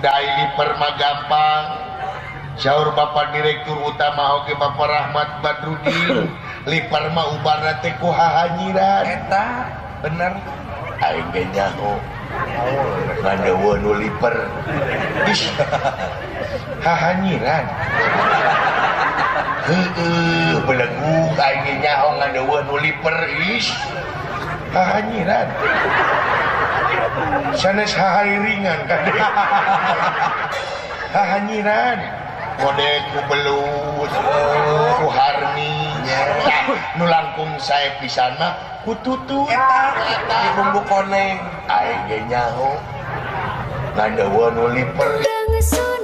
Dai liper mah gampang. Syaur Bapak Direktur Utama oge Bapak Rahmat Badrudin, liper mah ubarna teh ku hahanyiran. Eta bener. Aing ge nyaho. Ngan nu liper. Ih. Hahanyiran. Heueuh, belegug aing ge nyaho ngan nu liper. Ih. Hahanyiran. Sanes hahariringan kade. Hahanyiran. Kode ku belut, ku harni, nu langkung sae pisan mah ku tutut. Eta di bumbu koneng. Aing ge nyaho. Ngan nu liper. Kang.